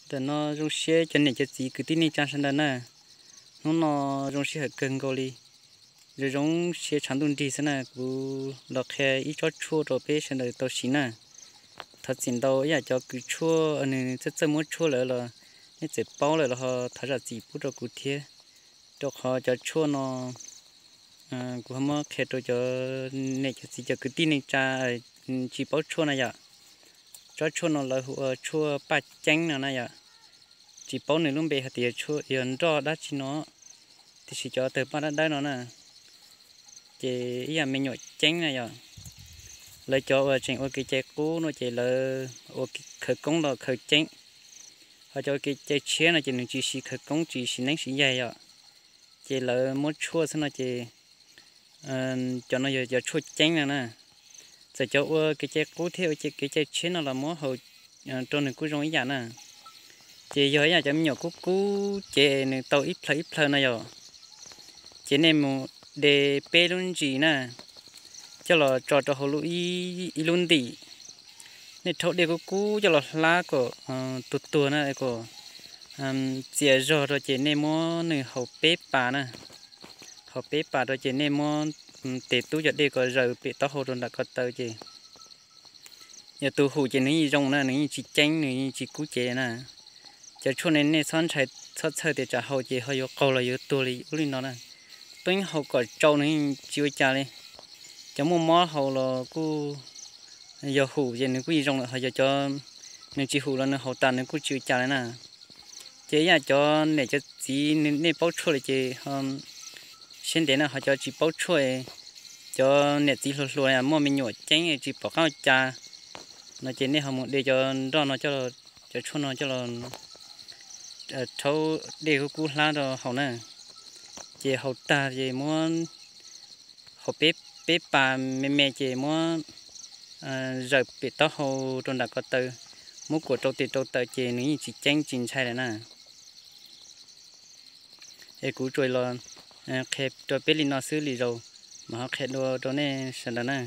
Ntawm no zoo siab cov niam cov txiv kwv tij neej tsa sawv daws na, hnub no zoo sij hawm kawg nkaus li, zoo zoo siab tshav ntuj nrig xwb na, kuv los qhia ib tsob tshuaj rau peb sawv daws tau siv na. Thov txim ntau ib yam cov kws tshuaj nws txawj txawj muab tshuaj lawm los nej txawm paub lawm los ho thov zam txim pub rau kuv thiab, rau qhov cov tshuaj no kuv ho muab qhia rau cov niam cov txiv cov kwv tij neej tsa tsis paub tshuaj na yom. Tsob tshuaj no lawv hu ua tshuaj paj ceeb no na yom. Tsis paub nws lub npe hais tias yog nroj dab tsi no, tiam sis cov tawg paj dawb dawb no na, ces ib yam me nyuam ceeb na yom. Lawv cov uas tseem ua kev cai qub no ces lawv ua khawv koob los khaws ceeb, ho cov ua kev cai tshiab no ces nws tsis siv khawv koob tsis siv neeb siv yaig yom, ces lawv muab tshuaj xwb no ces cov no yog cov tshuaj ceeb no na. Txawm cov ua kev cai qub thiab ua kev cai tshiab no los muab haus rau nws kuj zoo ib yam na. Ces yog ib yam cov me nyuam kub kub ces nws tau ib plhaw ib plhaw no yom. Ces nej mus de peb lub ntsis na, coj los tso rau hauv lub ib lub ntim. Nej rhaub dej kub kub coj los hlab kom tuag tuag na, kom txias zog rau ces nej muab nws haus peb pas na. Haus peb pas rau ces nej muab tes tub cov dej kom zaws pem taub hau rau nram ko taw ces yog tus hum ces nws yeej zoo na, nws yeej tsis ceeb, nws yeej tsis kub cev na. Cov tshuaj ne nej txhob ntshai, txhob txhawj tias tsam haus ces ho yuav qaug los yuav tuag li ub li no na. Peb haus kom tsau nws yeej tsis ua cas li. Cov muaj mob haus los kuj yog hum ces nws kuj yeej zoo lawm, ho yog cov nws tsis hum los nws haus tas nws kuj tsis ua cas li na. Ces ib yam cov niam cov txiv nej paub tshuaj lawm ces siab ntev na, ho cov tsis paub tshuaj, cov niam txiv hluas hluas muaj me nyuam ceeb tsis pom qab ua cas no ces nej ho mus de cov nroj no, cov tshuaj no coj los rhaub dej kub kub hlab rau haus na. Ces haus tag ces muab haus peb pas me me ces muab zaws pem taub hau rau nram ko taw, muab kuam rau tes rau taw ces nws yeej tsis ceeb tsis ntshai lawm na. Es kuv tsuas los qhia rau peb li no xwb, lwm zaus mas ho qhia dua rau nej sawv daws na.